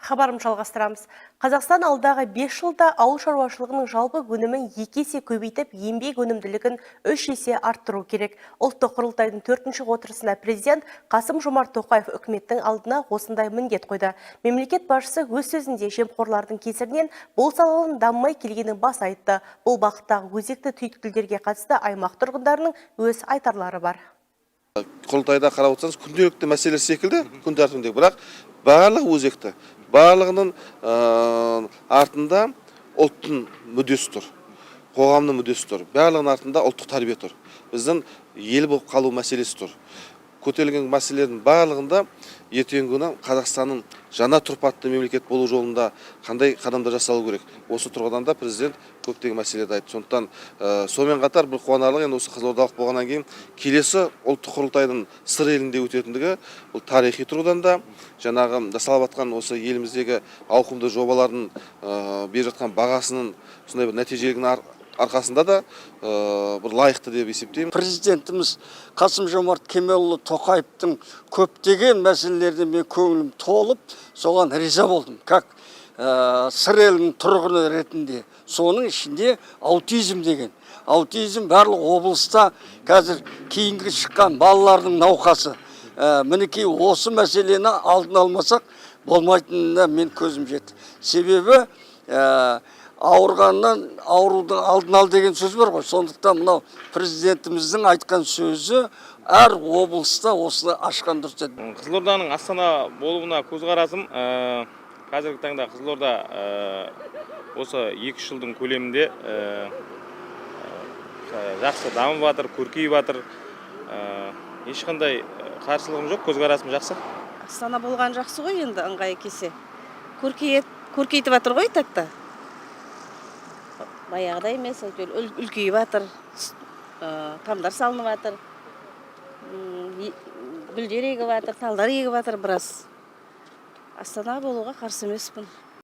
Хабарымызды жалғастырамыз. Қазақстан алдағы 5 жылда ауыл шаруашылығының жалпы өнімін 2 есе көбейтіп, еңбек өнімділігін 3 есе арттыру керек. Ұлттық құрылтайдың төртінші отырысында президент Қасым Жомарт Тоқаев үкіметтің алдына осындай міндет қойды. Мемлекет басшысы өз сөзінде жемқорлардың кесірінен бұл саланың дамымай келгенін баса айтты. Бұл бағыттағы өзекті түйткілдерге қатысты аймақ тұрғындарының өз айтарлары бар. Құрылтайда қарап отырсаңыз, күнделікті мәселелер секілді күн тәртібіндегі, бірақ барлығы өзекті, барлығының артында ұлттың мүддесі тұр, қоғамның мүддесі тұр, барлығының артында ұлттық тәрбие тұр, біздің ел болып қалу мәселесі тұр. Көтерілген мәселелердің барлығында ертеңгі күні Қазақстанның жаңа тұрпатты мемлекет болу жолында қандай қадамдар жасалу керек, осы тұрғыдан да президент көптеген мәселелерді айтты. Сондықтан сонымен қатар бір қуанарлығы, енді осы қызылордалық болғаннан кейін, келесі ұлттық құрылтайдың Сыр елінде өтетіндігі, бұл тарихи тұрғыдан да, жаңағы жасалып жатқан осы еліміздегі ауқымды жобалардың беріп жатқан бағасының сондай бір нәтижелігінің арқасында да бір лайықты деп есептеймін. Президентіміз Қасым Жомарт Кемелұлы Тоқаевтың көптеген мәселелеріне мен көңілім толып, соған риза болдым как Сыр елінің тұрғыны ретінде. Соның ішінде аутизм деген, аутизм барлық облыста қазір кейінгі шыққан балалардың науқасы. Мінекей, осы мәселені алдын алмасақ болмайтынына мен көзім жетті. Себебі ауырғаннан аурудың алдын ал деген сөз бар ғой. Сондықтан мынау президентіміздің айтқан сөзі, әр облыста осыны ашқан дұрыс еді. Қызылорданың астана болуына көзқарасым, қазіргі таңда Қызылорда осы 2-3 жылдың көлемінде жақсы дамып жатыр, көркейіп жатыр. Ешқандай қарсылығым жоқ, көзқарасым жақсы. Астана болған жақсы ғой енді, ыңғайы келсе. Көркейет, көркейтіп жатыр ғой так-то. Баяғыдай емес, әйтеуір үлкейіп жатыр, тамдар салынып жатыр, гүлдер егіп жатыр, талдар егіп жатыр біраз. Астана болуға қарсы емеспін.